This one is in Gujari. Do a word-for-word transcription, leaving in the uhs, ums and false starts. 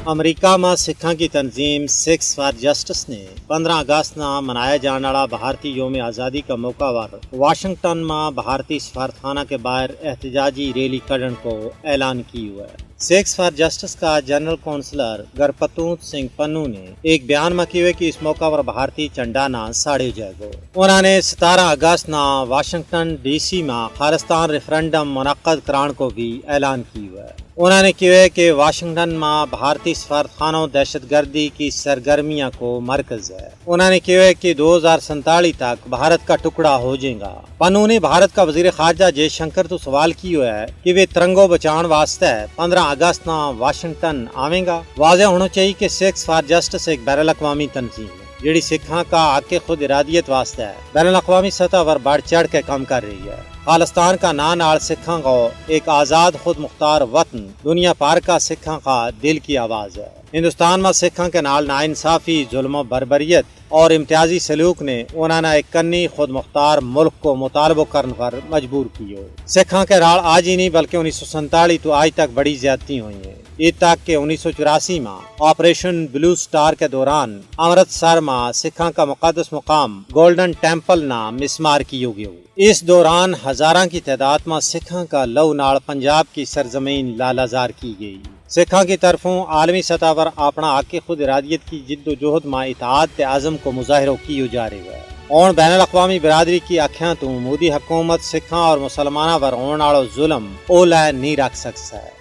امریکہ ما سکھاں کی تنظیم سکھس فار جسٹس نے پندرہ اگست نا منایا جان آڑا بھارتی یوم آزادی کا موقع ور واشنگٹن ما بھارتی سفارتخانہ کے باہر احتجاجی ریلی کڈن کو اعلان کیو ہے۔ سکھس فار جسٹس کا جنرل کونسلر گرپتونت سنگھ پنو نے ایک بیان ما کیو ہے کہ اس موقع ور بھارتی چنڈا نا ساڑیو جائے گو۔ انہاں نے ستارہ اگست نا واشنگٹن ڈی سی ما خالستان ریفرنڈم منعقد کران کو بھی اعلان کیو ہے۔ انہاں نے کہیو ہے کہ واشنگٹن ما بھارتی سفارتخانوں دہشت گردی کی سرگرمیاں کو مرکز ہے۔ انہاں نے کہیو ہے کہ دو ہزار سینتالیس تک بھارت کا ٹکڑا ہو جائیں گا۔ پنوں نے بھارت کا وزیر خارجہ جے شنکر تو سوال کیو ہے کہ وہ ترنگو بچان واسطے پندرہ اگست نا واشنگٹن آویں گا۔ واضح ہونو چاہیے کہ سکھس فار جسٹس ایک بین الاقوامی تنظیم ہے جیڑی سکھاں کا حق خود ارادیت واسطے بین الاقوامی سطح پر بڑھ چڑھ کے کم کر رہی ہے۔ خالستان کا ناں نال سکھاں کو ایک آزاد خود مختار وطن دنیا پار کا سکھاں کا دل کی آواز ہے۔ ہندوستان ما سکھاں کے نال ناانصافی، ظلم و بربریت اور امتیازی سلوک نے انہاں نا ایک کنی خود مختار ملک کو مطالبو کرن پر مجبور کیو۔ سکھاں کے نال آج ہی نہیں بلکہ انیس سو سینتالیس تو آج تک بڑی زیادتی ہوئی ہیں۔ یہ تک کہ انیس سو چوراسی ما آپریشن بلو سٹار کے دوران امرتسر ما سکھاں کا مقدس مقام گولڈن ٹیمپل نا مسمار کیو گیو۔ اس دوران ہزاراں کی تعداد ما سکھاں کا لو نال پنجاب کی سرزمین لالازار کی گئی۔ سکھاں کی طرفوں عالمی سطح پر اپنا حق خود ارادیت کی جد و جہد ما اتحاد تے عزم کو مظاہرو کیو جا رہیو ہے۔ ہن بین الاقوامی برادری کی اکھیاں تو مودی حکومت سکھاں اور مسلماناں پر ہون آڑو ظلم اولہ نہیں رکھ سکسا ہے۔